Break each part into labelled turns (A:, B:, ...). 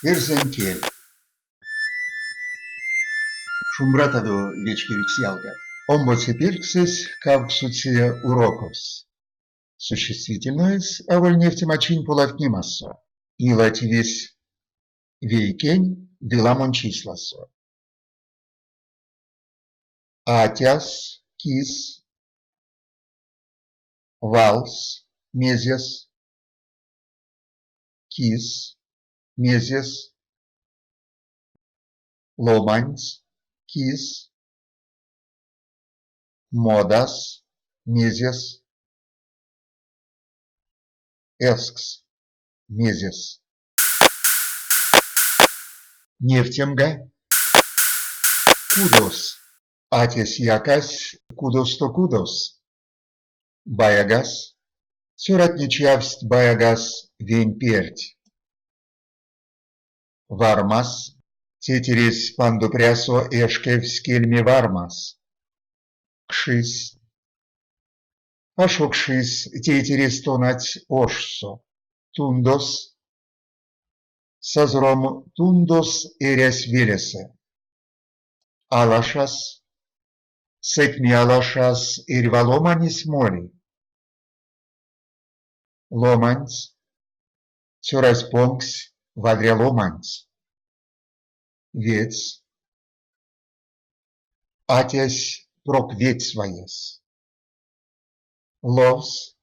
A: Эрзянь кель. Шумбратадо, вечкевикс ялгат! Омбоце пельксэсь кавксоце урокось. Существительноесь аволь невтемачинь полавтнемасо. Илативесь вейкень ды ламонь числасо. Атясь, кис, валс, мезес, кис, мезес, ломаньс, кис, модас, мезес, эскс, мезес. Невтемга, кудос. Атясь якась кудосто кудос. Баягас. Цёратне чавсть баягас вень перть. Вармас. Тейтересь пандопрясо эшкевсь кельме вармас. Кшис. Ашо кшис тейтересь тонадсь ошсо. Тундос. Сазором тундос эрясь велесэ. Алашас. Сэтьме алашас эрьва ломанесь моли. Ломаньс. Цёрась понгсь вадря ломаньс. Ведьс. Атясь прок ведьс ваясь. Ловс.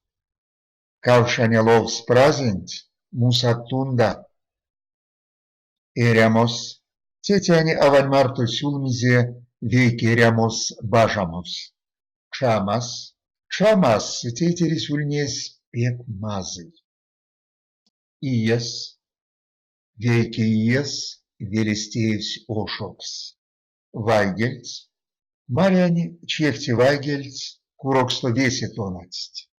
A: Кавшаня ловс празенть мусат тунда. Эрямос. Тетянь-авань марто сюлмизе вейке эрямос бажамось. Чамас. Чамас тейтересь ульнесь пек мазый. Иес. Вейке иес велесь теевсь ошокс. Вайгельть. Марянь чевте вайгельть куроксто весе тонадсть.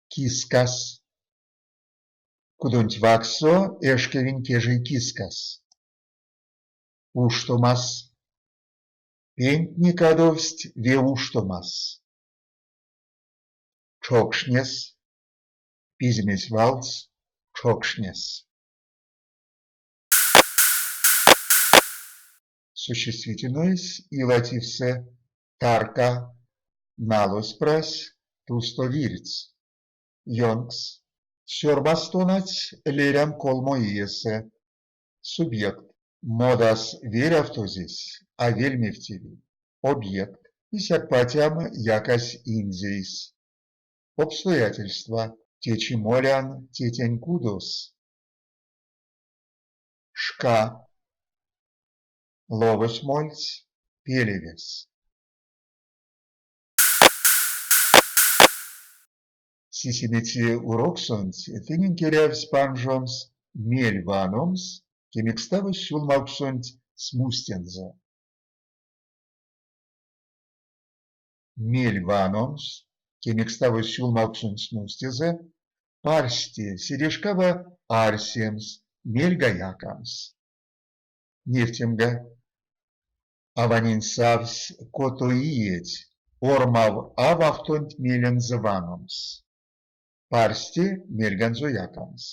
A: Кискас. Кудонть вакссо эшкевинь кежей кискас. Уштомас. Пентне кадовсть ве уштомас. Чокшнес. Пиземесь валгсь чокшнес. Существительноесь илативсэ тарка, налось прась тусто вирьс. Ёнкс. Сёрмас тонадсь лелям колмо иесэ. Субъект. Модас велявтозесь а вельмевтеви. Объект. Исяк патям якась инзейс. Обстоятельства. Течи молян тетянь кудос. Шка. Ловось мольсь пелевес. Сисемеце уроксонть тыненк эрявсь панжомс мель ваномс кемекставозь сюлмавксонть смустензэ. Мель ваномс кемекставозь сюлмавксонть смустезэ, парсте, седейшкава арсемс, мельга якамс. Невтемга, аванень савсь кото иеть ормав ававтонть мелензэ ваномс, парсте мельганзо якамс.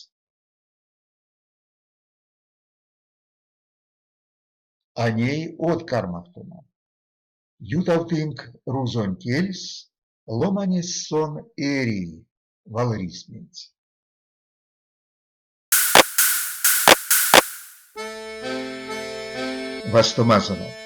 A: А ней од кармавтома. Ютавтынк рузонь кельс, ломанесь сон эри валрисьменть. Вастомазонок!